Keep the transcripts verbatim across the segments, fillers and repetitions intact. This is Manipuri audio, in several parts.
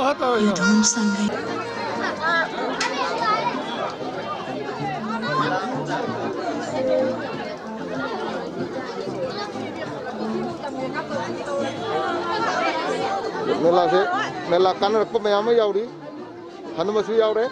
ꯌꯦꯊꯣꯡ ꯁꯪꯉꯦ꯫ ꯃꯦꯂꯥꯁꯦ, ꯃꯦꯂꯥ ꯀꯥꯟꯅꯔꯛꯄ ꯃꯌꯥꯝ ꯑꯃ ꯌꯥꯎꯔꯤ꯫ ꯍꯅꯨꯃꯁꯨ ꯌꯥꯎꯔꯦ꯫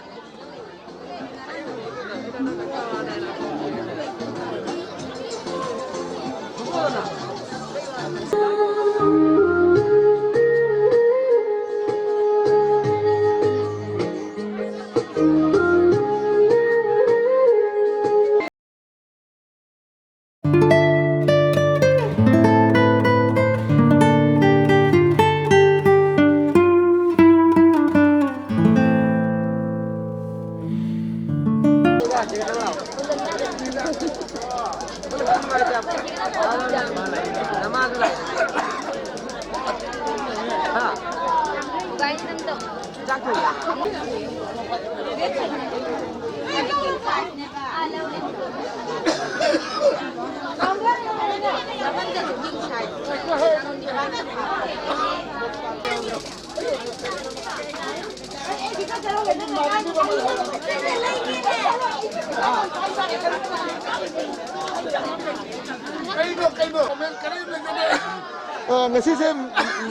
ꯑ, ꯉꯁꯤꯁꯦ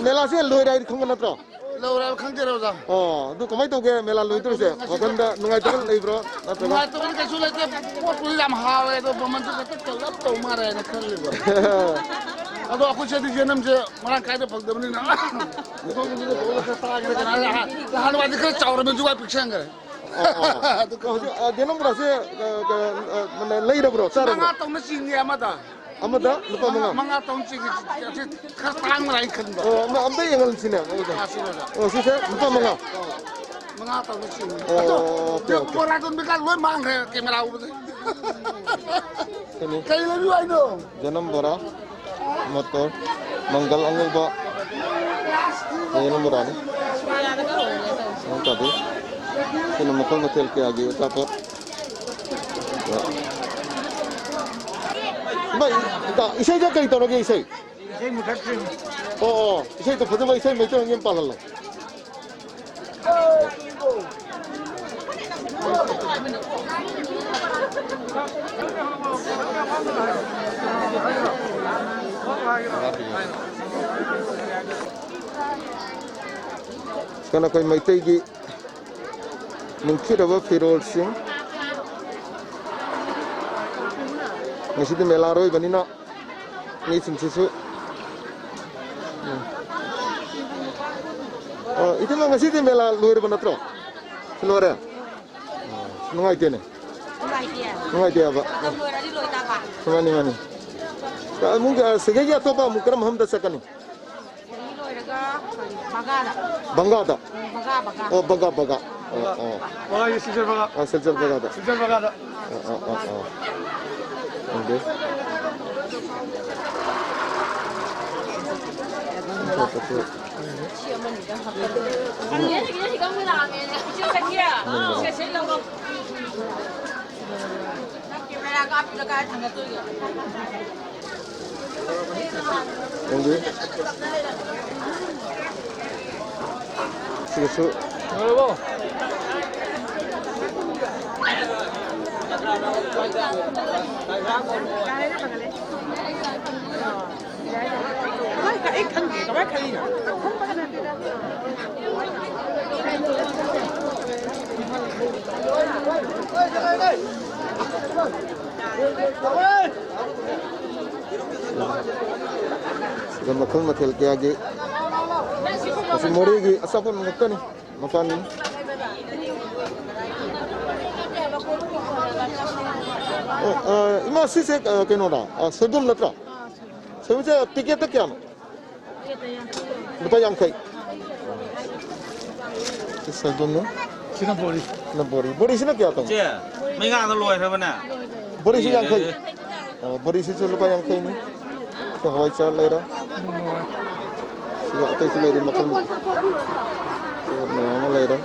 ꯃꯦꯂꯥꯁꯦ ꯂꯣꯏꯔꯦ ꯍꯥꯏꯗꯤ ꯈꯪꯕ ꯅꯠꯇ꯭ꯔꯣ? ꯂꯧꯔꯦ ꯍꯥꯏꯕ ꯈꯪꯗꯦ, ꯑꯣꯖꯥ꯫ ꯑꯣ, ꯑꯗꯨ ꯀꯃꯥꯏꯅ ꯇꯧꯒꯦ ꯃꯦꯂꯥ ꯂꯣꯏꯗꯣꯔꯤꯁꯦ? ꯋꯥꯈꯜꯗ ꯅꯨꯡꯉꯥꯏꯇꯕ ꯂꯩꯕ꯭ꯔꯣ? ꯅꯠꯇ꯭ꯔꯒ? ꯅꯨꯡꯉꯥꯏꯇꯕꯗꯤ ꯀꯩꯁꯨ ꯂꯩꯇꯦ꯫ ꯄꯣꯠꯄꯨꯗꯤ ꯌꯥꯝ ꯍꯥꯎꯋꯦ, ꯑꯗꯣ ꯃꯃꯜꯁꯨ ꯈꯤꯇꯪ ꯀꯩꯅꯣ ꯇꯧ ꯃꯥꯜꯂꯦ ꯍꯥꯏꯅ ꯈꯜꯂꯤꯕ꯫ ꯑꯗꯣ ꯑꯩꯈꯣꯏ ꯁꯤꯗꯗꯤ ꯌꯦꯅꯝꯁꯦ ꯃꯔꯥꯡ ꯀꯥꯏꯅ ꯐꯪꯗꯕꯅꯤꯅ꯫ ꯁꯣꯝꯒꯤꯗꯨꯗ ꯄꯨꯔꯒ ꯈꯔ ꯆꯥꯒꯦꯅ ꯀꯅꯥ ꯍꯥꯟ-, ꯅꯍꯥꯟꯋꯥꯏꯗꯤ ꯈꯔ ꯆꯥꯎꯔꯝꯃꯦ, ꯍꯧꯖꯤꯛ ꯋꯥꯏ ꯄꯤꯛꯁꯟꯈ꯭ꯔꯦ꯫ ꯑꯣ, ꯑꯣ, ꯑꯣ꯫ ꯑꯗꯨ ꯑꯣ, ꯍꯧꯖꯤꯛ, ꯑ, ꯌꯦꯅꯝ ꯕꯣꯔꯥꯁꯦ, ꯑ, ꯑ, ꯑ, ꯃꯥꯅꯦ, ꯂꯩꯔꯕ꯭ꯔꯣ? ꯆꯥꯔꯕ꯭ꯔꯣ? ꯃꯉꯥ ꯇꯧꯅ ꯆꯤꯡꯉꯦ ꯑꯃꯗ꯫ ꯑꯃꯗ ꯂꯨꯄꯥ ꯃꯉꯥ꯫ ꯃꯉꯥ ꯇꯧꯅ ꯆꯤꯡꯉꯦ꯫ ꯑꯁꯤ ꯈꯔ ꯇꯥꯡꯕ꯭ꯔꯥ ꯍꯥꯏꯅ ꯈꯟꯕ꯫ ꯑꯣ, ꯑꯃ, ꯑꯝꯇ ꯌꯦꯡꯍꯜꯂꯁꯤꯅꯦ, ꯑꯃꯗ꯫ ꯑꯥ, ꯁꯤ ꯂꯩꯔꯦ꯫ ꯑꯣ, ꯁꯤꯁꯦ ꯂꯨꯄꯥ ꯃꯉꯥ꯫ ꯑꯣ, ꯃꯉꯥ ꯇꯧꯅ ꯆꯤꯡꯉꯦ꯫ ꯑꯣ, ꯑꯗꯣ ꯑꯣꯀꯦ, ꯑꯣꯀꯦ꯫ ꯕꯣꯔꯥ ꯌꯣꯟꯕ ꯀꯥꯟ ꯂꯣꯏ ꯃꯥꯡꯈ꯭ꯔꯦ ꯀꯦꯃꯦꯔꯥ ꯎꯕꯗ꯫ ꯀꯩꯅꯣ? ꯀꯩ ꯂꯩꯕꯤꯌꯨ ꯍꯥꯏꯅꯣ? ꯌꯦꯅꯝ ꯕꯣꯔꯥ, ꯃꯣꯇꯣꯔ, ꯃꯪꯒꯜ ꯑꯉꯧꯕ, ꯌꯦꯅꯝ ꯕꯣꯔꯥꯅꯤ꯫ ꯀꯩꯅꯣ ꯇꯧꯗꯦ꯫ ꯁꯤꯅ ꯃꯈꯜ ꯃꯊꯦꯜ ꯀꯌꯥꯒꯤ ꯑꯆꯥꯄꯣꯠ꯫ ꯚꯥꯏ, ꯏꯁꯩꯗ ꯀꯔꯤ ꯇꯧꯔꯒꯦ, ꯏꯁꯩ? ꯏꯁꯩ ꯃꯨꯊꯠꯈ꯭ꯔꯤꯅꯤ꯫ ꯑꯣ, ꯑꯣ, ꯏꯁꯩꯗꯣ ꯐꯖꯕ ꯏꯁꯩ ꯃꯩꯇꯩꯂꯣꯟꯒꯤ ꯑꯃ ꯄꯥꯜꯍꯜꯂꯣ꯫ ꯁꯤꯅ ꯑꯩꯈꯣꯏ ꯃꯩꯇꯩꯒꯤ ꯅꯤꯡꯊꯤꯔꯕ ꯐꯤꯔꯣꯜꯁꯤꯡ꯫ ꯉꯁꯤꯗꯤ ꯃꯦꯂꯥ ꯑꯔꯣꯏꯕꯅꯤꯅ ꯃꯤꯁꯤꯡꯁꯤꯁꯨ, ꯎꯝ꯫ ꯑ, ꯏꯇꯩꯃ, ꯉꯁꯤꯗꯤ ꯃꯦꯂꯥ ꯂꯣꯏꯔꯕ ꯅꯠꯇ꯭ꯔꯣ? ꯂꯣꯏꯔꯦ? ꯑ, ꯅꯨꯡꯉꯥꯏꯇꯦꯅꯦ꯫ ꯅꯨꯡꯉꯥꯏꯇꯦ꯫ ꯅꯨꯡꯉꯥꯏꯇꯦ ꯍꯥꯏꯕ꯫ ꯃꯇꯝ ꯂꯣꯏꯔꯗꯤ ꯂꯣꯏꯇꯥꯕ꯫ ꯃꯥꯅꯤ, ꯃꯥꯅꯤ꯫ ꯑꯃꯨꯛ, ꯑ, ꯁꯤꯗꯒꯤ ꯑꯇꯣꯞꯄ ꯑꯃꯨꯛ ꯀꯔꯝꯕ ꯃꯐꯝꯗ ꯆꯠꯀꯅꯤ? ꯁꯤꯗꯒꯤ ꯂꯣꯏꯔꯒ ꯀꯔꯤ? ꯕꯒꯥꯗ꯫ ꯕꯪꯒꯥꯗ? ꯎꯝ, ꯕꯒꯥ, ꯕꯒꯥ꯫ ꯑꯣ, ꯕꯒꯥ, ꯕꯒꯥ꯫ ꯑꯣ, ꯑꯣ꯫ ꯕꯒꯥꯒꯤ ꯁꯤꯜꯆꯔ ꯕꯒꯥ꯫ ꯑ, ꯁꯤꯜꯆꯔ ꯕꯒꯥꯗ꯫ ꯁꯤꯜꯆꯔ ꯕꯒꯥꯗ꯫ ꯑ, ꯑ, ꯑ, ꯑ꯫ ꯈꯪꯗꯦ꯫ ꯎꯝ꯫ ꯌꯦꯡꯕꯤꯌꯨ꯫ ꯁꯤꯒꯤꯁꯨ꯫ ꯀꯃꯥꯏ ꯀꯛ-, ꯑꯩ ꯈꯪꯗꯦ꯫ ꯀꯃꯥꯏ ꯀꯛꯏꯅꯣ? ꯁꯤꯗ ꯃꯈꯜ ꯃꯊꯦꯜ ꯀꯌꯥꯒꯤ, ꯃꯁꯤ ꯃꯣꯔꯦꯒꯤ ꯑꯆꯥꯄꯣꯠ ꯉꯥꯛꯇꯅꯤ꯫ ꯃꯄꯥꯟ꯫ ꯑ, ꯑ, ꯏꯃꯥ, ꯁꯤꯁꯦ, ꯑ, ꯀꯩꯅꯣꯔꯥ? ꯑ, ꯁꯣꯏꯕꯨꯝ ꯅꯠꯇ꯭ꯔꯥ? ꯁꯣꯏꯕꯨꯝꯁꯦ ꯄꯤꯀꯦꯠꯇ ꯀꯌꯥꯅꯣ? ꯂꯨꯄꯥ ꯌꯥꯡꯈꯩ꯫ ꯁꯤ ꯁꯣꯏꯕꯨꯝꯅꯤ꯫ ꯁꯤꯅ ꯕꯣꯔꯤ꯫ ꯁꯤꯅ ꯕꯣꯔꯤ꯫ ꯕꯣꯔꯤꯁꯤꯅ ꯀꯌꯥ ꯇꯧꯕ? ꯏꯆꯦ, ꯃꯩꯉꯥꯗꯣ ꯂꯣꯏꯈ꯭ꯔꯕꯅꯦ? ꯕꯣꯔꯤꯁꯤ ꯌꯥꯡꯈꯩ꯫ ꯑꯦ꯫ ꯑ, ꯕꯣꯔꯤꯁꯤꯁꯨ ꯂꯨꯄꯥ ꯌꯥꯡꯈꯩꯅꯤ꯫ ꯁꯤ ꯍꯋꯥꯏ ꯆꯥꯔ ꯂꯩꯔꯦ꯫ ꯁꯤꯒ ꯑꯇꯩꯁꯨ ꯂꯩꯔꯤ ꯃꯈꯜ꯫ ꯁꯤꯒ ꯃꯌꯥꯝ ꯑꯃ ꯂꯩꯔꯦ꯫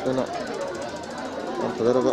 ꯑꯗꯨꯅ ꯌꯥꯝ ꯐꯖꯔꯕ꯫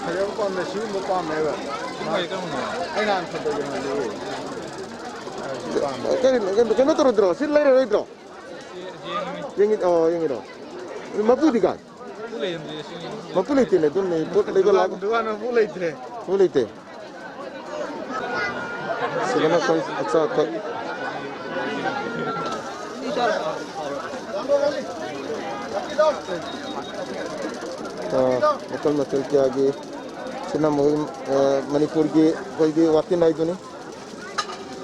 ꯐꯖꯕ ꯄꯥꯝꯃꯦ, ꯁꯤꯒꯨꯝꯕ ꯄꯥꯝꯃꯦꯕ꯫ ꯑꯩ ꯅꯍꯥꯟ ꯐꯣꯇꯣ ꯌꯦꯡꯍꯜꯂꯤ꯫ ꯀꯩꯅꯣ, ꯀꯩꯅꯣ, ꯀꯩꯅꯣ ꯇꯧꯔꯣꯏꯗ꯭ꯔꯣ? ꯁꯤ ꯂꯩꯔꯔꯣꯏꯗ꯭ꯔꯣ? ꯌꯦꯡꯉꯤ-, ꯑꯣ, ꯌꯦꯡꯉꯤꯔꯣ? ꯃꯄꯨꯗꯤ ꯀꯥꯏ? ꯃꯄꯨ ꯂꯩꯇꯦꯅꯦ, ꯑꯗꯨꯝꯅꯦ, ꯄꯣꯠ ꯂꯩꯕ ꯂꯥꯛ-, ꯗꯨꯀꯥꯟ ꯃꯄꯨ ꯂꯩꯇ꯭ꯔꯦ꯫ ꯃꯄꯨ ꯂꯩꯇꯦ꯫ ꯁꯤꯗꯅ ꯑꯩꯈꯣꯏ ꯑꯆꯥ ꯑꯊꯛ꯫ ꯑ, ꯃꯈꯜ ꯃꯊꯦꯜ ꯀꯌꯥꯒꯤ, ꯁꯤꯅ ꯃꯣꯏ, ꯑ, ꯃꯅꯤꯄꯨꯔꯒꯤ ꯑꯩꯈꯣꯏꯒꯤ ꯋꯥꯇꯤꯟ ꯍꯥꯏꯗꯨꯅꯤ꯫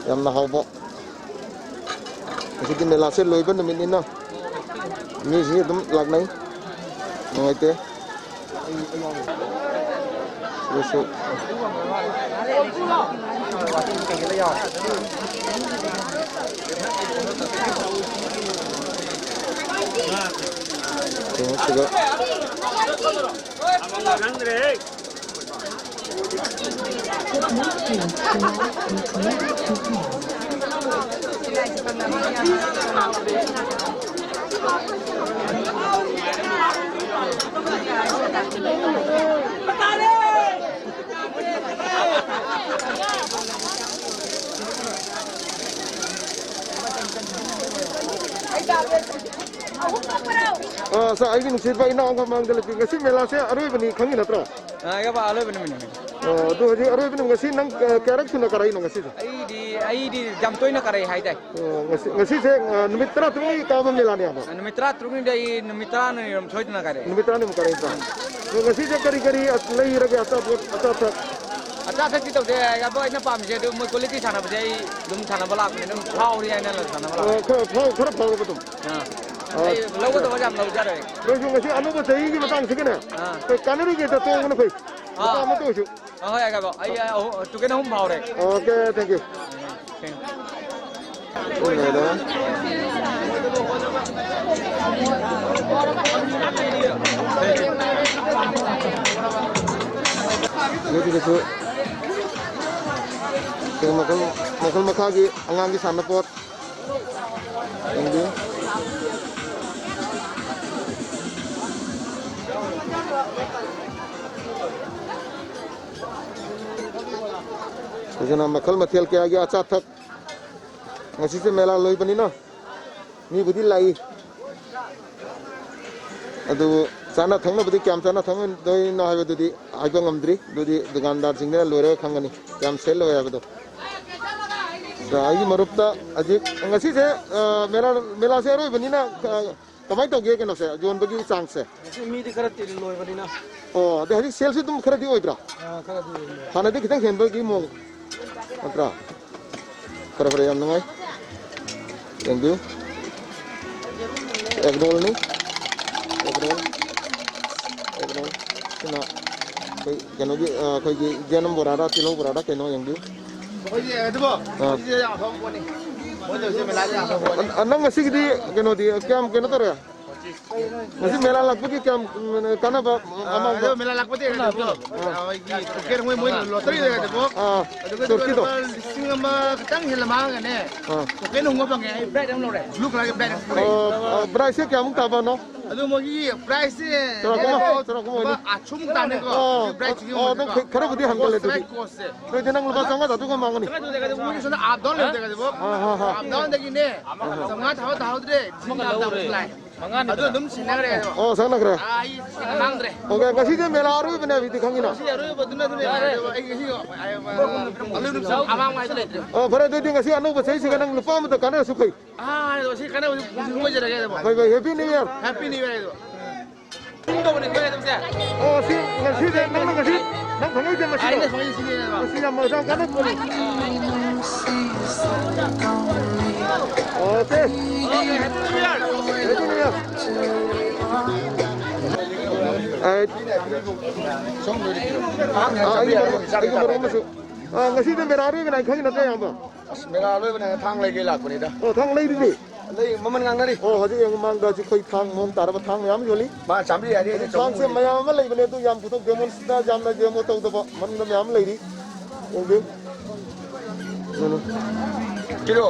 ꯌꯥꯝꯅ ꯍꯥꯎꯕ꯫ ꯉꯁꯤꯗꯤ ꯃꯦꯂꯥꯁꯦ ꯂꯣꯏꯕ ꯅꯨꯃꯤꯠꯅꯤꯅ ꯃꯤꯁꯤꯡ ꯑꯗꯨꯝ ꯂꯥꯛꯅꯩ꯫ ꯅꯨꯡꯉꯥꯏꯇꯦ꯫ ꯁꯤꯁꯨ꯫ ꯀꯩꯅꯣꯁꯤꯒ꯫ ꯑ, ꯁꯥꯔ, ꯑꯩꯒꯤ ꯅꯨꯡꯁꯤꯕ ꯏꯅꯥꯎ ꯑꯃ ꯃꯥꯡꯗ ꯂꯩꯇꯦ꯫ ꯉꯁꯤ ꯃꯦꯂꯥꯁꯦ ꯑꯔꯣꯏꯕꯅꯤ ꯈꯪꯉꯤ ꯅꯠꯇ꯭ꯔꯣ? ꯑ, ꯏꯌꯥꯝꯕ, ꯑꯔꯣꯏꯕ ꯅꯨꯃꯤꯠꯅꯤ꯫ ꯑꯣ, ꯑꯗꯨ ꯍꯧꯖꯤꯛ ꯑꯔꯣꯏꯕ ꯅꯨꯃꯤꯠ, ꯉꯁꯤ ꯅꯪ, ꯑ, ꯀꯌꯥꯔꯛ ꯁꯨꯅ ꯀꯥꯔꯛꯏꯅꯣ ꯉꯁꯤꯁꯦ? ꯑꯩꯗꯤ, ꯑꯩꯗꯤ ꯌꯥꯝ ꯇꯣꯏꯅ ꯀꯥꯔꯛꯏ ꯍꯥꯏꯇꯥꯏ꯫ ꯑꯣ, ꯉꯁꯤ, ꯉꯁꯤꯁꯦ, ꯑ, ꯅꯨꯃꯤꯠ ꯇꯔꯥ ꯇꯔꯨꯛꯅꯤ ꯀꯥꯕ ꯃꯦꯂꯥꯅꯦꯕ? ꯑ, ꯅꯨꯃꯤꯠ ꯇꯔꯥ ꯇꯔꯨꯛꯅꯤꯗ ꯑꯩ ꯅꯨꯃꯤꯠ ꯇꯔꯥꯅꯤ ꯑꯗꯨꯝ ꯁꯣꯏꯗꯅ ꯀꯥꯔꯛꯑꯦ꯫ ꯅꯨꯃꯤꯠ ꯇꯔꯥꯅꯤꯃꯨꯛ ꯀꯥꯔꯛꯏꯀꯣ? ꯑꯗꯣ ꯉꯁꯤꯁꯦ ꯀꯔꯤ ꯀꯔꯤ ꯑ, ꯂꯩꯔꯒꯦ ꯑꯆꯥꯄꯣꯠ, ꯑꯆꯥ ꯑꯊꯛ? ꯑꯆꯥ ꯑꯊꯛꯇꯤ ꯇꯧꯗꯦ, ꯏꯌꯥꯝꯕ, ꯑꯩꯅ ꯄꯥꯝꯃꯤꯁꯦ ꯑꯗꯨꯝ ꯃꯣꯏ quality ꯁꯥꯟꯅꯕꯁꯦ ꯑꯩ ꯑꯗꯨꯝ ꯁꯥꯟꯅꯕ ꯂꯥꯛꯄꯅꯦ, ꯑꯗꯨꯝ ꯐꯥꯎꯔꯤ ꯍꯥꯏꯅ ꯁꯥꯟꯅꯕ ꯑ, ꯂꯥꯛꯄꯅꯦ꯫ ꯈꯔ ꯐꯥꯎ-, ꯈꯔ ꯐꯥꯎꯔꯕ ꯑꯗꯨꯝ? ꯑꯥ꯫ ꯑ, ꯑꯩ ꯂꯧꯒꯗꯕ ꯌꯥꯝ ꯂꯧꯖꯔꯣꯏ꯫ ꯅꯣꯏꯁꯨ ꯉꯁꯤ ꯑꯅꯧꯕ ꯆꯍꯤꯒꯤ ꯃꯇꯥꯡꯁꯤꯒꯅꯦ, ꯑꯥ꯫ ꯑꯩꯈꯣꯏ ꯀꯥꯟꯅꯔꯨꯒꯦꯗ ꯇꯣꯡꯕꯅ ꯐꯩ꯫ ꯑꯥ꯫ ꯂꯨꯄꯥ ꯑꯃꯇ ꯑꯣꯏꯁꯨ꯫ ꯑꯍꯣꯏ, ꯉꯥꯏꯈꯣ꯫ ꯑꯩ, ꯑ, ꯑꯍꯨ-, ꯇꯨꯀꯦꯟ ꯑꯍꯨꯝ ꯐꯥꯎꯔꯦ꯫ Okay, thank you꯫ ꯎꯝ, ꯊꯦꯡ-꯫ ꯎꯝ, ꯑꯗꯣ꯫ ꯑꯗꯨꯗꯁꯨ ꯃꯈꯜ, ꯃꯈꯜ ꯃꯈꯥꯒꯤ ꯑꯉꯥꯡꯒꯤ ꯁꯥꯟꯅꯄꯣꯠ꯫ ꯌꯦꯡꯕꯤꯌꯨ꯫ ꯐꯖꯅ ꯃꯈꯜ ꯃꯊꯦꯜ ꯀꯌꯥꯒꯤ ꯑꯆꯥ ꯑꯊꯛ꯫ ꯉꯁꯤꯁꯦ ꯃꯦꯂꯥ ꯂꯣꯏꯕꯅꯤꯅ ꯃꯤꯕꯨꯗꯤ ꯂꯥꯛꯏ꯫ ꯑꯗꯨꯕꯨ ꯆꯥꯅ ꯊꯛꯅꯕꯗꯤ ꯀꯌꯥꯝ ꯆꯥꯅ ꯊꯛꯅꯗꯣꯏꯅꯣ ꯍꯥꯏꯕꯗꯨꯗꯤ ꯍꯥꯏꯕ ꯉꯝꯗ꯭ꯔꯤ꯫ ꯑꯗꯨꯗꯤ ꯗꯨꯀꯥꯟꯗꯥꯔꯁꯤꯡꯗꯨꯅ ꯂꯣꯏꯔꯒ ꯈꯪꯒꯅꯤ ꯀꯌꯥꯝ ꯁꯦꯜ ꯑꯣꯏ ꯍꯥꯏꯕꯗꯣ꯫ ꯑꯩꯒꯤ ꯃꯔꯨꯞꯇ ꯍꯧꯖꯤꯛ ꯉꯁꯤꯁꯦ, ꯑ, ꯃꯦꯂꯥ, ꯃꯦꯂꯥꯁꯦ ꯑꯔꯣꯏꯕꯅꯤꯅ, ꯑ, ꯀꯃꯥꯏꯅ ꯇꯧꯒꯦ ꯀꯩꯅꯣꯁꯦ, ꯌꯣꯟꯕꯒꯤ ꯆꯥꯡꯁꯦ? ꯉꯁꯤ ꯃꯤꯗꯤ ꯈꯔ ꯇꯤꯜ ꯂꯣꯏꯕꯅꯤꯅ꯫ ꯑꯣ, ꯑꯗꯩ ꯍꯧꯖꯤꯛ ꯁꯦꯜꯁꯨ ꯑꯗꯨꯝ ꯈꯔꯗꯤ ꯑꯣꯏꯕ꯭ꯔꯥ? ꯑꯥ, ꯈꯔꯗꯤ ꯑꯣꯏꯕꯅꯦ꯫ ꯍꯥꯟꯅꯗꯤ ꯈꯤꯇꯪ ꯍꯦꯟꯕꯒꯤ ꯃꯑꯣꯡ ꯅꯠꯇ꯭ꯔꯥ? ꯐꯔꯦ, ꯐꯔꯦ, ꯌꯥꯝ ꯅꯨꯡꯉꯥꯏ꯫ ꯌꯦꯡꯕꯤꯌꯨ꯫ ꯑꯦꯒ ꯔꯣꯜꯅꯤ꯫ ꯑꯦꯒ ꯔꯣꯜ꯫ ꯑꯦꯒ ꯔꯣꯜ꯫ ꯁꯤꯅ ꯑꯩꯈꯣꯏ ꯀꯩꯅꯣꯒꯤ, ꯑ, ꯑꯩꯈꯣꯏꯒꯤ ꯌꯦꯅꯝ ꯕꯣꯔꯥꯔ, ꯇꯤꯜꯍꯧ ꯕꯣꯔꯥꯔ ꯀꯩꯅꯣ ꯌꯦꯡꯕꯤꯌꯨ꯫ ꯑꯩꯈꯣꯏꯒꯤ ꯑꯗꯨꯕꯣ, ꯑ꯫ ꯍꯧꯖꯤꯛꯁꯦ ꯌꯥꯝ ꯑꯐꯕ ꯄꯣꯠꯅꯤ꯫ ꯃꯣꯏꯅ ꯍꯧꯖꯤꯛ ꯃꯦꯂꯥꯁꯦ ꯌꯥꯝ ꯑꯐꯕ ꯄꯣꯠꯅꯤ꯫ ꯑ, ꯅꯪ ꯉꯁꯤꯒꯤꯗꯤ ꯀꯩꯅꯣꯗꯤ ꯀꯌꯥꯝ ꯀꯩꯅꯣ ꯇꯧꯔꯦ? ꯉꯁꯤ ꯃꯦꯂꯥ ꯂꯥꯛꯄꯒꯤ ꯀꯌꯥꯝ, ꯎꯝ, ꯀꯥꯟꯅꯕ ꯑ, ꯑꯃ ꯑꯗꯣ ꯃꯦꯂꯥ ꯂꯥꯛꯄꯗꯤ ꯑꯩꯈꯣꯏꯒꯤ ꯇꯣꯀꯦꯟ ꯃꯣꯏ, ꯃꯣꯏ ꯂꯣꯇꯔꯤ ꯂꯩꯔꯦꯕꯀꯣ꯫ ꯑꯥ, ꯑꯗꯨꯒ ꯇꯨꯔꯀꯤꯗꯣ꯫ ꯂꯨꯄꯥ ꯂꯤꯁꯤꯡ ꯑꯃ ꯈꯤꯇꯪ ꯍꯦꯜꯂ ꯃꯥꯡꯉꯒꯅꯦ, ꯑꯥ꯫ ꯇꯣꯀꯦꯟ ꯍꯣꯡꯕ ꯐꯪꯉꯦ꯫ ꯑꯩ ꯕ꯭ꯔꯥꯏꯠ ꯑꯃ ꯂꯧꯔꯦ꯫ ꯕ꯭ꯂꯨ ꯀꯂꯔꯒꯤ ꯕ꯭ꯔꯥꯏꯠ ꯑꯃ ꯄꯨꯔꯛꯑꯦ꯫ ꯑꯣ, ꯑ, ꯕ꯭ꯔꯥꯏꯠꯁꯦ ꯀꯌꯥꯃꯨꯛ ꯇꯥꯕꯅꯣ? ꯑꯗꯨ ꯃꯣꯏꯒꯤ ꯄ꯭ꯔꯥꯏꯁꯁꯦ ꯆꯥꯎꯔꯥꯛꯄ ꯑꯃ, ꯂꯨꯄꯥ ꯆꯥꯎꯔꯥꯛꯄ ꯑꯃ ꯑꯣꯏꯅꯤ꯫ ꯑꯥꯠꯁꯣꯃꯨꯛ ꯇꯥꯅꯤꯀꯣ꯫ ꯑꯣ, ꯍꯧꯖꯤꯛ ꯕ꯭ꯔꯥꯏꯠꯁꯤꯒꯤ ꯑꯣ, ꯑꯗꯨꯝ ꯃꯃꯜꯁꯦꯀꯣ꯫ ꯈꯔ-, ꯈꯔꯕꯨꯗꯤ ꯍꯟꯒꯠꯂꯦ ꯑꯗꯨꯗꯤ꯫ ꯀꯣꯁꯁꯦ꯫ ꯑꯗꯨꯗꯤ ꯅꯪ ꯂꯨꯄꯥ ꯆꯥꯝꯃꯉꯥ ꯆꯥꯇ꯭ꯔꯨꯛ ꯑꯃ ꯃꯥꯡꯉꯅꯤ꯫ ꯃꯣꯏꯒꯤ ꯁꯣꯝꯗ ꯑꯞ ꯗꯥꯎꯟ ꯂꯩꯕꯗꯒꯤ ꯑꯗꯨꯕꯨ꯫ ꯑꯥ, ꯍꯥ, ꯍꯥ꯫ ꯑꯞ ꯗꯥꯎꯟꯗꯒꯤꯅꯦ ꯆꯥꯝꯃꯉꯥ ꯊꯥꯕ ꯇꯥꯍꯧꯗ꯭ꯔꯦ꯫ ꯂꯤꯁꯤꯡ ꯇꯔꯥ ꯇꯥꯕꯁꯨ ꯂꯥꯛꯑꯦ꯫ ꯑꯗꯨ ꯑꯗꯨꯝ ꯁꯤꯟꯅꯈ꯭ꯔꯦ꯫ ꯑꯣ, ꯁꯪꯅꯈ꯭ꯔꯦ꯫ ꯑꯥ, ꯑꯩ ꯁꯤꯟꯅ ꯃꯥꯡꯗ꯭ꯔꯦ꯫ ꯑꯣꯀꯦ, ꯉꯁꯤꯗꯤ ꯃꯦꯂꯥ ꯑꯔꯣꯏꯕꯅꯦ ꯍꯥꯏꯕꯗꯤ ꯈꯪꯉꯤꯅ꯫ ꯉꯁꯤ ꯑꯔꯣꯏꯕꯗꯨꯅ ꯑꯗꯨꯅꯦ꯫ ꯑꯗꯣ ꯑꯩ ꯉꯁꯤ ꯑꯃꯥꯡꯕ ꯍꯥꯏꯗꯣ ꯂꯩꯇ꯭ꯔꯦ꯫ ꯑꯣ, ꯐꯔꯦ, ꯑꯗꯨꯗꯤ ꯉꯁꯤ ꯑꯅꯧꯕ ꯆꯍꯤꯁꯤꯒ ꯅꯪ ꯂꯨꯄꯥ ꯑꯃꯗ ꯀꯥꯟꯅꯔꯁꯨ ꯐꯩ꯫ ꯑꯥ, ꯁꯤ ꯀꯥꯟꯅꯕꯗꯤ ꯄꯨꯟꯁꯤ ꯑꯣꯏꯖꯔꯒꯦ ꯑꯗꯨꯕꯣ꯫ ꯐꯩ, ꯐꯩ, Happy New Year꯫ Happy New Year ꯑꯗꯨꯕꯣ꯫ ꯇꯧꯕꯅꯦ ꯑꯩꯈꯣꯏ ꯑꯗꯨꯝꯁꯦ꯫ ꯑꯣ, ꯁꯤ ꯉꯁꯤꯗꯤ ꯅꯪꯅ ꯉꯁꯤ ꯅꯪ ꯐꯪꯉꯛꯏꯁꯦ ꯉꯁꯤꯔꯣ? ꯑꯩꯅ ꯐꯪꯉꯛꯏꯁꯤꯅꯦ ꯑꯗꯨꯕꯣ꯫ ꯉꯁꯤ ꯌꯥꯝ ꯌꯥꯝ ꯀꯥꯟꯅꯕ ꯄꯣꯠꯅꯤ꯫ Okay. Okay, Happy New Year꯫ Happy New Year꯫ ꯑꯩ, ꯑꯥ, ꯑꯩꯒꯤ ꯃꯔꯨꯞ, ꯑꯩꯒꯤ ꯃꯔꯨꯞ ꯑꯃꯁꯨ꯫ ꯑꯥ, ꯉꯁꯤꯗꯤ ꯃꯦꯂꯥ ꯑꯔꯣꯏꯕꯅꯦ ꯍꯥꯏ ꯈꯪꯉꯤ ꯅꯠꯇ꯭ꯔꯥ, ꯏꯌꯥꯝꯕ? ꯑꯁ, ꯃꯦꯂꯥ ꯑꯔꯣꯏꯕꯅꯦ, ꯊꯥꯡ ꯂꯩꯒꯦ ꯂꯥꯛꯄꯅꯤꯗ꯫ ꯑꯣ, ꯊꯥꯡ ꯂꯩꯔꯤꯗꯤ? ꯑꯗꯩ ꯃꯃꯜ ꯉꯥꯡꯅꯔꯤ꯫ ꯑꯣ, ꯍꯧꯖꯤꯛ ꯌꯦꯡꯉꯨ, ꯃꯥꯡꯗ ꯍꯧꯖꯤꯛ ꯑꯩꯈꯣꯏ ꯊꯥꯡ ꯃꯑꯣꯡ ꯇꯥꯔꯕ ꯊꯥꯡ ꯃꯌꯥꯝ ꯌꯣꯜꯂꯤ꯫ ꯃꯥ ꯆꯥꯝꯃꯔꯤ ꯍꯥꯏꯔꯦ, ꯍꯧꯖꯤꯛ ꯑꯩ ꯊꯥꯡꯁꯦ ꯆꯍꯨꯝ ꯃꯌꯥꯝ ꯑꯃ ꯂꯩꯕꯅꯦ, ꯑꯗꯨ ꯌꯥꯝ ꯄꯨꯊꯣꯛ ꯗꯦꯃꯣꯟꯁꯇ ꯌꯥꯝꯅ ꯗꯦꯃꯣ ꯇꯧꯗꯕ ꯃꯔꯝꯗ ꯃꯌꯥꯝ ꯑꯃ ꯂꯩꯔꯤ꯫ ꯌꯦꯡꯕꯤꯌꯨ꯫ ꯀꯤꯂꯣ꯫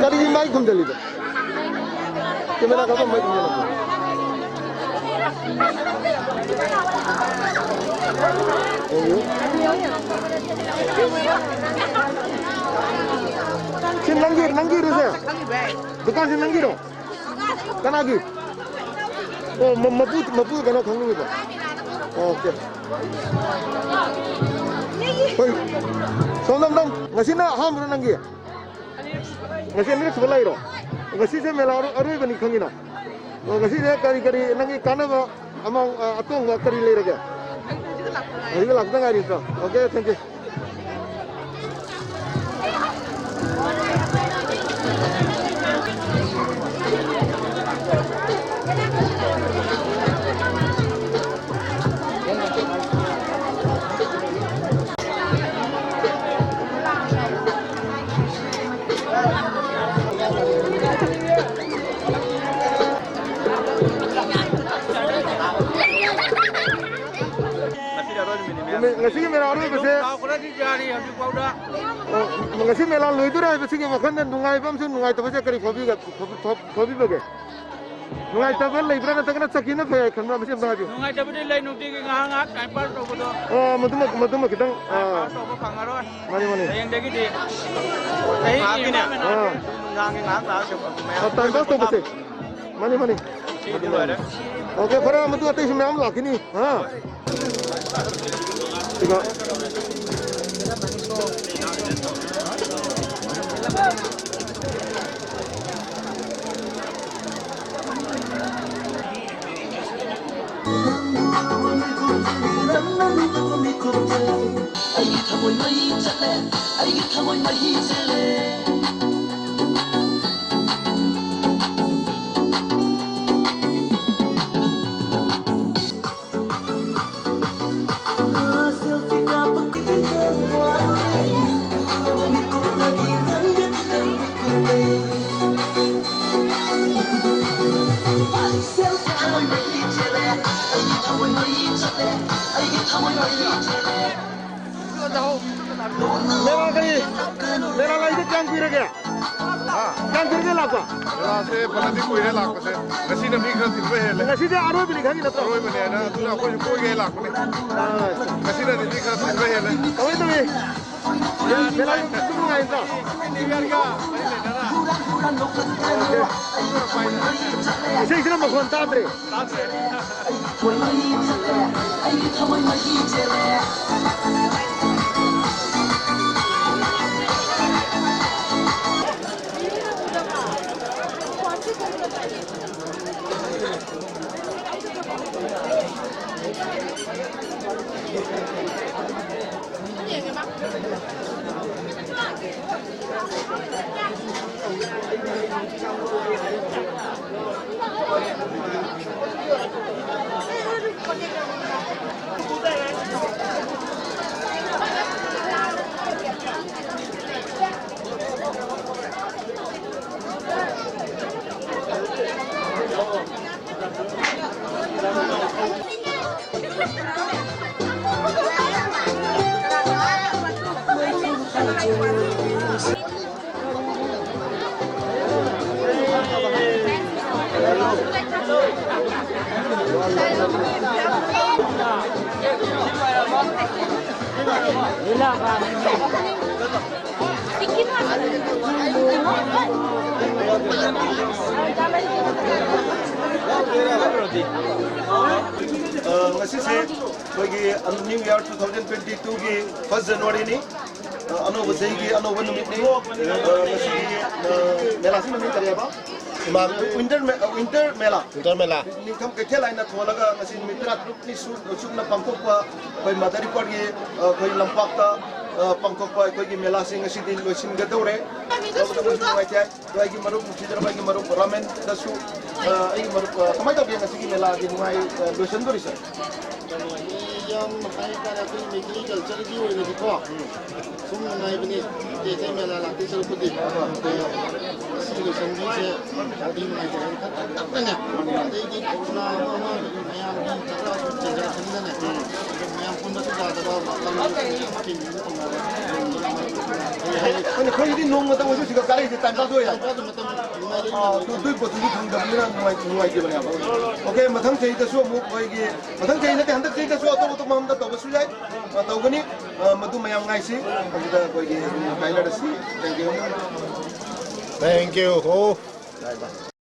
ꯀꯔꯤꯒꯤ ꯃꯥꯏ ꯈꯨꯝꯖꯤꯜꯂꯤꯕ? ꯀꯦꯃꯦꯔꯥ ꯀꯥꯞꯐꯝ ꯃꯥꯏ ꯈꯨꯝꯖꯤꯜꯂꯤꯕ? ꯁꯤ ꯅꯪꯒꯤ, ꯅꯪꯒꯤꯔꯣ ꯁꯦ? ꯗꯨꯀꯥꯟꯁꯤ ꯅꯪꯒꯤꯔꯣ? ꯀꯅꯥꯒꯤ? ꯑꯣ, ꯃ-, ꯃꯄꯨ, ꯃꯄꯨ ꯀꯩꯅꯣ ꯈꯪꯅꯤꯡꯉꯤꯕ? ꯑꯣꯀꯦ꯫ ꯍꯣꯏ꯫ ꯁꯣꯝꯗ ꯑꯝꯇꯪ, ꯉꯁꯤꯅ ꯑꯍꯥꯟꯕꯔꯣ ꯅꯪꯒꯤ? ꯉꯁꯤ ꯑꯅꯤꯔꯛ ꯁꯨꯕ ꯂꯥꯛꯏꯔꯣ? ꯉꯁꯤꯁꯦ ꯃꯦꯂꯥ ꯑꯔꯣꯏ-, ꯑꯔꯣꯏꯕꯅꯤ ꯈꯪꯉꯤꯅ? ꯑꯣ, ꯉꯁꯤꯁꯦ ꯀꯔꯤ ꯀꯔꯤ ꯅꯪꯒꯤ ꯀꯥꯟꯅꯕ ꯑꯃ, ꯑ, ꯑꯇꯣꯡꯕ ꯀꯔꯤ ꯂꯩꯔꯒꯦ? ꯍꯧꯖꯤꯛ ꯂꯥꯛꯄꯗ ꯉꯥꯏꯔꯤ ꯅꯠꯇ꯭ꯔꯣ? Okay, thank you꯫ ꯅꯨꯃꯤꯠ, ꯉꯁꯤꯒꯤ ꯃꯦꯂꯥ ꯑꯔꯣꯏꯕꯁꯦ, ꯑꯣ, ꯉꯁꯤ ꯃꯦꯂꯥ ꯂꯣꯏꯗꯣꯔꯦ ꯍꯥꯏꯕꯁꯤꯒꯤ ꯋꯥꯈꯜꯗ ꯅꯨꯡꯉꯥꯏꯕ ꯑꯃꯁꯨꯡ ꯅꯨꯡꯉꯥꯏꯇꯕꯁꯦ ꯀꯔꯤ ꯐꯥꯎꯕꯤꯒ-, ꯐꯥꯎ-, ꯐꯥꯎ-, ꯐꯥꯎꯕꯤꯕꯒꯦ? ꯅꯨꯡꯉꯥꯏꯇꯕ ꯂꯩꯕ꯭ꯔꯥ, ꯅꯠꯇ꯭ꯔꯒꯅ ꯆꯠꯈꯤꯕꯅ ꯐꯩ ꯍꯥꯏ ꯈꯟꯕ꯭ꯔꯥ? ꯃꯁꯤ ꯑꯝꯇ ꯍꯥꯏꯕꯤꯌꯨ꯫ ꯅꯨꯡꯉꯥꯏꯇꯕꯗꯤ ꯂꯩ, ꯅꯨꯡꯇꯤꯒꯤ ꯉꯥꯏꯍꯥꯛ ꯉꯥꯏꯍꯥꯛ time pass ꯇꯧꯕꯗꯣ꯫ ꯑꯥ, ꯃꯗꯨꯃ, ꯃꯗꯨꯃ ꯈꯤꯇꯪ, time ꯑꯥ, pass ꯇꯧꯕ ꯐꯪꯉꯔꯣꯏ꯫ ꯃꯥꯅꯤ, ꯃꯥꯅꯤ꯫ ꯍꯌꯦꯡꯗꯒꯤꯗꯤ ꯆꯍꯤꯒꯤ ꯉꯥꯏꯍꯥꯛꯀꯤꯅꯦ꯫ ꯑꯥ꯫ ꯅꯨꯡꯗꯥꯡꯒꯤ ꯉꯥꯏꯍꯥꯛ ꯉꯥꯏꯍꯥꯛ ꯁꯨꯝ ꯃꯌꯥꯝ ꯑꯥ, time pass ꯇꯧꯕꯁꯦ꯫ ꯃꯥꯅꯤ, ꯃꯥꯅꯤ꯫ ꯁꯤꯗꯤ ꯂꯣꯏꯔꯦ꯫ OK, ꯐꯔꯦ, ꯃꯗꯨ ꯑꯇꯩꯁꯨ ꯃꯌꯥꯝ ꯂꯥꯛꯈꯤꯅꯤ꯫ ꯑꯥ꯫ ꯁꯤꯒ꯫ ꯑꯩꯒꯤ ꯊꯃꯣꯏ ꯃꯍꯤ ꯆꯠꯂꯦ, ꯑꯩꯒꯤ ꯊꯃꯣꯏ ꯃꯍꯤ ꯆꯦꯜꯂꯦ꯫ ꯃꯦꯔꯥ ꯀꯔꯤ? ꯃꯦꯔꯥ ꯂꯥꯏꯟꯗ ꯀꯌꯥꯝ ꯀꯨꯏꯔꯒꯦ? ꯍꯥ? ꯀꯌꯥꯝ ꯀꯨꯏꯔꯒꯦ ꯂꯥꯛꯄ? ꯃꯦꯔꯥꯁꯦ ꯐꯅꯗꯤ ꯀꯨꯏꯔꯦ ꯂꯥꯛꯄꯁꯦ꯫ ꯉꯁꯤꯅ ꯃꯤ ꯈꯔ ꯇꯤꯟꯕ ꯍꯦꯜꯂꯦ꯫ ꯉꯁꯤꯗꯤ ꯑꯔꯣꯏꯕꯅꯤ ꯈꯪꯉꯤ ꯅꯠꯇ꯭ꯔꯣ? ꯑꯔꯣꯏꯕꯅꯦꯅ ꯑꯗꯨꯅ ꯑꯩꯈꯣꯏꯁꯨ ꯀꯣꯏꯒꯦ ꯂꯥꯛꯄꯅꯦ꯫ ꯑꯥ꯫ ꯉꯁꯤꯅꯗꯤ ꯃꯤ ꯈꯔ ꯇꯤꯟꯕ ꯍꯦꯜꯂꯦ꯫ ꯀꯃꯥꯏ ꯇꯧꯏ? ꯃꯦꯂꯥ ꯑꯗꯨꯝ ꯅꯨꯡꯉꯥꯏꯕ꯭ꯔꯣ? ꯏꯁꯩꯁꯤꯅ ꯃꯈꯣꯟ ꯇꯥꯗ꯭ꯔꯦ꯫ ꯑ, ꯉꯁꯤꯁꯦ ꯑꯩꯈꯣꯏꯒꯤ New Year two thousand twenty-two ꯒꯤ first January ꯅꯤ꯫ ꯑ, ꯑꯅꯧꯕ ꯆꯍꯤꯒꯤ ꯑꯅꯧꯕ ꯅꯨꯃꯤꯠꯅꯤ꯫ ꯑ, ꯉꯁꯤꯒꯤ, ꯑ, ꯃꯦꯂꯥꯁꯤ ꯃꯃꯤꯡ ꯀꯔꯤ ꯍꯥꯏꯕ? ꯏꯃꯥ꯫ Winter ꯃꯦ-, ꯑ, Winter ꯃꯦꯂꯥ꯫ Winter ꯃꯦꯂꯥ꯫ ꯅꯤꯡꯊꯝ ꯀꯩꯊꯦꯜ ꯍꯥꯏꯅ ꯊꯣꯜꯂꯒ ꯉꯁꯤ ꯅꯨꯃꯤꯠ ꯇꯔꯥꯇꯔꯨꯛꯅꯤ ꯁꯨ-, ꯆꯨꯞꯅ ꯄꯥꯡꯊꯣꯛꯄ ꯑꯩꯈꯣꯏ ꯃꯥꯗꯔ ꯏꯝꯐꯥꯜꯒꯤ, ꯑ, ꯑꯩꯈꯣꯏ ꯂꯝꯄꯥꯛꯇ, ꯑ, ꯄꯥꯡꯊꯣꯛꯄ ꯑꯩꯈꯣꯏꯒꯤ ꯃꯦꯂꯥꯁꯤ ꯉꯁꯤꯗꯤ ꯂꯣꯏꯁꯤꯟꯒꯗꯧꯔꯦ꯫ ꯇꯧꯕꯗ ꯌꯥꯝ ꯅꯨꯡꯉꯥꯏꯖꯩ꯫ ꯑꯗꯣ ꯑꯩꯒꯤ ꯃꯔꯨꯞ, ꯅꯨꯡꯁꯤꯖꯔꯕ ꯑꯩꯒꯤ ꯃꯔꯨꯞ ꯔꯥꯃꯦꯟꯗꯁꯨ, ꯑ, ꯑꯩꯒꯤ ꯃꯔꯨꯞ, ꯑ, ꯀꯃꯥꯏꯅ ꯇꯧꯒꯦ ꯉꯁꯤꯒꯤ ꯃꯦꯂꯥꯒꯤ ꯅꯨꯡꯉꯥꯏ, ꯑ, ꯂꯣꯏꯁꯤꯟꯗꯣꯔꯤꯁꯦ? ꯌꯥꯝ ꯍꯥꯏꯇꯥꯔꯦ, ꯑꯩꯈꯣꯏ ꯃꯩꯇꯩ culture ꯒꯤ ꯑꯣꯏꯅꯗꯤꯀꯣ, ꯁꯨꯝ ꯅꯨꯡꯉꯥꯏꯕꯅꯤ꯫ ꯑꯇꯩ ꯑꯇꯩ ꯃꯦꯂꯥ ꯂꯥꯛꯇꯣꯏ ꯁꯔꯨꯛꯄꯨꯗꯤ, ꯑ, ꯉꯁꯤ ꯂꯣꯏꯁꯟꯕꯤꯁꯦ ꯌꯥꯝꯗꯤ ꯅꯨꯡꯉꯥꯏꯖꯔꯦ꯫ ꯈꯛꯇꯪꯅꯦ, ꯑꯗꯩꯗꯤ ꯀꯣꯔꯣꯅꯥ ꯑꯃ ꯑꯃ ꯃꯌꯥꯝꯒꯤ ꯈꯔ ꯆꯦꯟꯖꯔꯛꯄꯅꯤꯅꯅꯦ, ꯃꯌꯥꯝ ꯄꯨꯟꯕꯁꯨ ꯌꯥꯗꯕ ꯃꯇꯝ ꯑꯃ ꯆꯤꯟꯕꯁꯨ ꯇꯧꯅꯔꯦ꯫ ꯑꯗꯨꯅ ꯑꯩꯈꯣꯏꯒꯤꯗꯤ ꯅꯣꯡꯃꯇ ꯑꯣꯏꯔꯁꯨ ꯁꯤꯗ ꯀꯥꯔꯛꯏꯁꯦ time pass ꯑꯣꯏ ꯍꯥꯏ꯫ ꯑꯗꯨ ꯃꯇꯝ ꯅꯨꯡꯉꯥꯏꯖꯩ꯫ ꯑꯥ, ꯑꯗꯨ, ꯑꯗꯨꯏ ꯄꯣꯠꯇꯨꯗꯤ ꯐꯪꯗꯕꯅꯤꯅ ꯅꯨꯡꯉꯥꯏ-, ꯅꯨꯡꯉꯥꯏꯇꯦꯕꯅꯦꯕ꯫ Okay, ꯃꯊꯪ ꯆꯍꯤꯗꯁꯨ ꯑꯃꯨꯛ ꯑꯩꯈꯣꯏꯒꯤ, ꯃꯊꯪ ꯆꯍꯤ ꯅꯠꯇꯦ, ꯍꯟꯗꯛ ꯆꯍꯤꯗꯁꯨ ꯑꯇꯣꯞ ꯑꯇꯣꯞꯄ ꯃꯐꯝꯗ ꯇꯧꯕꯁꯨ ꯌꯥꯏ, ꯑ, ꯇꯧꯒꯅꯤ꯫ ꯑ, ꯃꯗꯨ ꯃꯌꯥꯝ ꯉꯥꯏꯁꯤ꯫ ꯑꯗꯨꯗ ꯑꯩꯈꯣꯏꯒꯤ ꯀꯥꯏꯅꯔꯁꯤ꯫ Thank you꯫ Thank you꯫ Oh꯫ Bye bye꯫